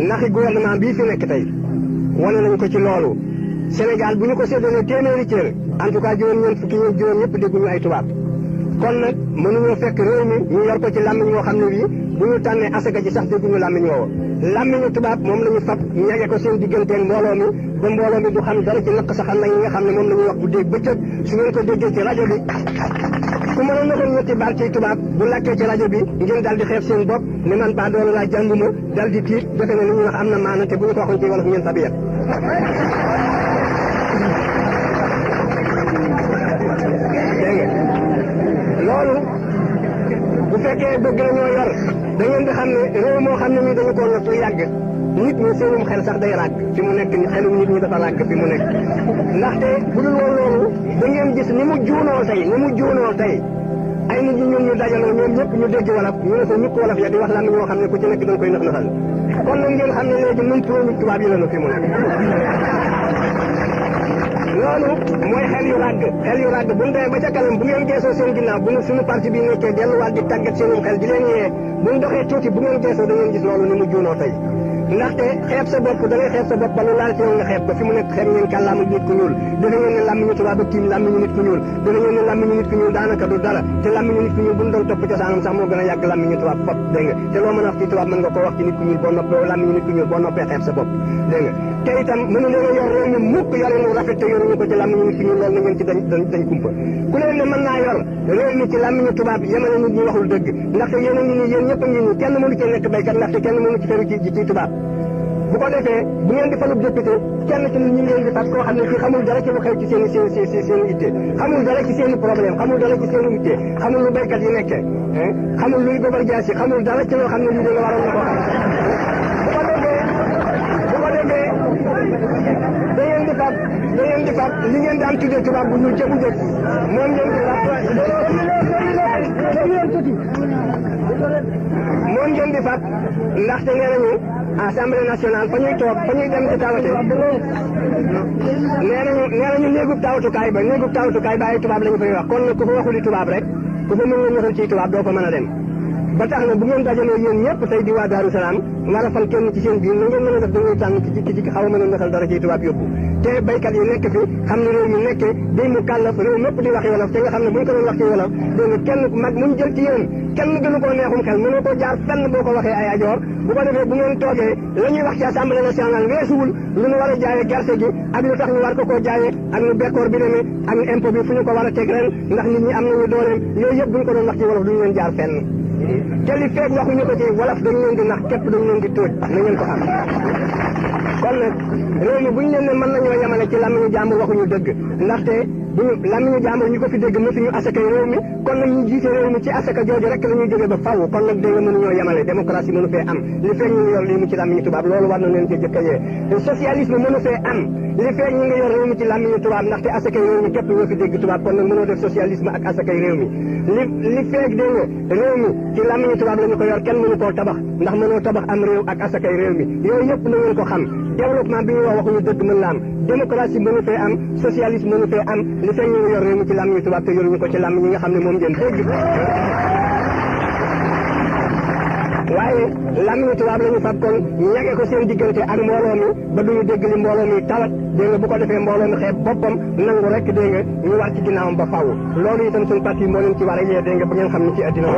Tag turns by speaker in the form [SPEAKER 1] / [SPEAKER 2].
[SPEAKER 1] naxi gouvernement bii fi nekk tey wane nañ ko ci loolu Sénégal bu ñu ko séddalee téeméeri cër en tout cas juróom-ñeent fukki ñeent juróom ñëpp dégguñu ay tubaab kon nag mënuñoo fekk réew mi ñu yor ko ci làmmiñ woo xam ne bii bu ñu tànnee asaka ji sax dégguñu làmmiñ woowu làmmiñu tubaab moom la ñu fab ñege ko seen digganteen mbooloo mi ba mbooloo mi du xam dara ci naq saxal nag yi nga xam ne moom la ñuy wax bu dégg bëccëg su ngeen ko déggee ci rajo bi ku mën a nëxal ñetti baat ci tubaab bu lakkee ci rajo bi ngeen daal di xeeb seen bopp ne man ba doolu laa jànguma dal di tiit defe ne li ñuy wax am na maana te bu ñu ko waxoon ci wolof ngeen sabiyat loolu bu fekkee bëgg nañoo yor da ngeen di xam ne réew moo xam ne nii dañu ko nattu yàgg nit ñi seenum xel sax day ràgg fi mu nekk xelum nit ñi dafa ràgg fi mu nekk ndaxte bu dul woon loolu da ngeen gis ni mu juunoo tey ay nit ñi ñun ñu dajaloo ñoom ñëpp ñu dégg wolof ñu ne ko ñukk wolof ya di wax lan ñoo xam ne ku ci nekk dañ koy nax naxal kon nag ngeen xam ne léegi nun pro tubaab yi la nu fi mu nekk loolu mooy xel yu ràgg bu ñu demee ba ca kanam bu ngeen geesoo seen ginnaaw bu suñu parti bi nekkee delluwaat di tàggat seenum xel di leen yee bu ñu doxee tuuti bu ngeen geesoo da ngeen gis loolu ni mu juunoo tey ndaxte xeeb sa bopp da ngay xeeb sa bopp ba lu laal ci yow nga xeeb ko fi mu nekk xeeb ngeen kàllaama nit ku ñuul dafa ngeen ne làmmiñu tubaab ak tiim làmmiñu nit ku ñuul dafa ngeen ne làmmiñu nit ku ñuul daanaka du dara te làmmiñu nit ku ñuul bu ñu doon topp cosaanam sax moo gën a yàgg làmmiñu tubaab fop dégg nga te loo mën a wax ci tubaab mën nga ko wax ci nit ku ñuul boo noppee làmmiñu nit ku ñuul boo noppee xeeb sa bopp dégg nga te itam mënu leen a yor réew mi mukk yore nu rafet te yoruñu ko ci làmmiñu nit ku ñuul loolu na ngeen ci dañ kumpa ku leen ne mën naa yor réew mi ci làmmiñu tubaab yemale nit ñi waxul dëgg ndaxte yéen a ngi nii yéen ñëpp a ngi nii kenn mënu ci nekk béykat ndaxte kenn mënu ci feru ci tubaab bu ko defee bu ngeen di falub député kenn ci ñi ngeen di fas koo xam ne fii xamul dara ci lu xew ci seen itte xamul dara ci seen problème xamul dara ci seen itte xamul lu béykat yi nekkee xamul luy gobar jaas yi xamul dara ci loo xam ne lii da nga waroon na ko xam bu ko defee da ngeen di fab li ngeen daan tuddee tubaab bu ñuul ca bu njëkk moom ngeen di moom ngeen di fab ndaxte nee nañu assemblée nationale fa ñuy toog fa ñuy dem di tawate nee nañu néegub tawatukaay ba ay tubaab la ñu fay wax kon nag ku fa waxuli tubaab rek ku fa mën nga ñëxal ci tubaab doo fa mën a dem ba tax na bu ngeen dajaloo yéen ñëpp tey di waa Daaru Salaam war a fal kenn ci seen biir na ngeen mën a def dañuy tànn ci xaw a mën a ñëxal dara ci tubaab yóbbu te béykat yi nekk fi xam ne réew mi nekkee day mu kàllaf réew mépp di waxi wolof te nga xam ne bu ñu ko doon wax ci wolof dégg nga kenn mag muñ jël ci yéen kenn gënu koo neexum xel mënoo koo jaar fenn boo ko waxee ay ajoor bu ko defee bu ngeen toogee la ñuy wax ci assemblée nationale weesuwul lu ñu war a jaayee gerte gi ak lu tax ñu war ko koo jaayee ak nu bekkoor bi demee ak impôt bi fu ñu ko war a teg ren ndax nit ñi am nañu dooleem yooyu yëpp bu ñu ko doon wax ci wolof duñu leen jaar fenn te li feeg waxuñu ko ci wolof dañu leen di nax képp dañu leen di tóoj na ngeen ko xam kon nag réew mi bu ñu leen ne mën nañoo yemale ci làmmiñu jàmbur waxuñu dëgg ndaxte buñu làmmiñu jàmbur ñu ko fi dégg mësuñu asaka réew mi kon nag ñu jiite réew mi ci asaka jooju rek la ñuy jógee ba faww kon nag dégg nga mënuñoo yemale démocratie mënu fee am li feeg ñu ngi yor lii mu ci làmmiñu tubaab loolu war na leen ci jëkk a yee socialisme mënu fee am li feeg ñu ngi yor réew mi ci làmmiñu tubaab ndaxte asaka réew mi képp ñoo fi dégg tubaab kon nag mënoo def socialisme ak asaka réew mi li feeg dégg nga réew mi ci làmmiñu tubaab la ñu ko yor kenn mënu koo tabax ndax mënoo tabax am réew ak asakay réew mi yooyu yëpp na ngeen ko xam développement bi ñuy wax waxuñu dëgg mën la am démocratie mënu fee am socialisme mënu fee am li feeg ñu ngi yor réew mi ci làmmiñu tubaab te yoruñu ko ci làmmiñ yi nga xam ne moom ngeen dégg waaye làmmiñu tubaab la ñu fab kon ñage ko seen diggante ak mbooloo mi ba duñu dégg li mbooloo mi tawat dégg nga bu ko defee mbooloo mi xeeb boppam nangu rek dégg nga ñu war ci ginnaawam ba faaw loolu itam suñu parti moo leen ci war a yee dégg nga ba ngeen xam ni ci àddina